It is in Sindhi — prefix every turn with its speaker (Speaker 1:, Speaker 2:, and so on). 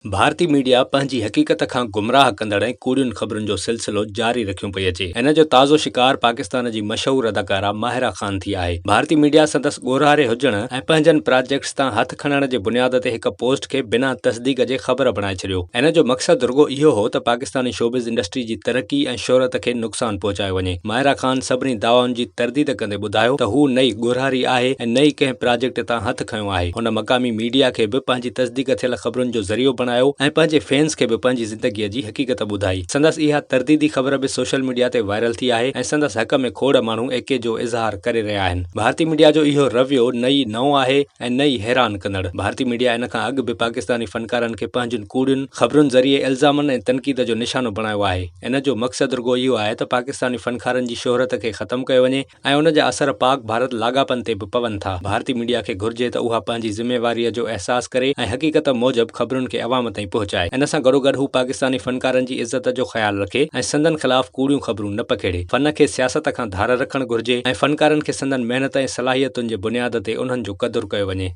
Speaker 1: ڀارتي ميڊيا پنهنجي حقيقت کان گمراهه ڪندڙ ۽ ڪوڙين خبرن جو سلسلو جاري رکيون پئي اچي. ان جو تازو شڪار پاڪستان جي مشهور اداڪارا ماهره خان ٿي آهي. ڀارتي ميڊيا سندس ڳورهاري هجڻ ۽ پنهنجن پراجيڪٽس تان هٿ کڻڻ جي بنياد تي هڪ پوسٽ کي بنا تصديق جي خبر بڻائي ڇڏيو. ان جو مقصد رڳو اهو هو ته پاڪستاني شوبز انڊسٽري جي ترقي ۽ شهرت کي نقصان پهچايو وڃي. ماهره خان سڀني دعوائن جي ترديد ڪندي ٻڌايو ته هو نه ئي ڳورهاري آهي ۽ نه ئي ڪنهن پراجيڪٽ تان هٿ کنيو آهي. هن مقامي ميڊيا کي به پنهنجي تصديق ٿيل خبرن جو ذريعو بڻايو ۽ پنهنجي فينز کي به پنهنجي زندگيء جي حقيقت ٻڌائي. سندس اها ترديدي خبر به سوشل ميڊيا تي وائرل ٿي آهي ۽ سندس حق ۾ کوڙ ماڻهو ايڪي جو اظهار ڪري رهيا آهن. ڀارتي ميڊيا جو اهو رويو نه ئي نئون آهي ۽ نه ئي حيران ڪندڙ. ڀارتي ميڊيا ان کان اڳ به پاڪستاني فنڪارن کي پنهنجين ڪوڙين خبرن ذريعي الزامن ۽ تنقيد جو نشانو بڻايو آهي. ان جو مقصد رڳو اهو آهي ته پاڪستاني فنڪارن جي شهرت کي ختم ڪيو وڃي ۽ ان جا اثر پاڪ ڀارت لاڳاپن تي به پون ٿا. ڀارتي ميڊيا کي گهرجي ته اها پنهنجي ذميواريء جو احساس ڪري ۽ حقيقت موجب خبرن کي عوام تائين پهچائي. ان سان گڏوگڏ هو پاڪستاني فنڪارن جي عزت جو خيال رکي ۽ سندن خلاف ڪوڙيون خبرون نه پکيڙي. فن کي سياست کان ڌار رکڻ گهرجي ۽ فنڪارن کي سندن محنت ۽ صلاحيتن جي بنياد تي انهن جو قدر ڪيو وڃي.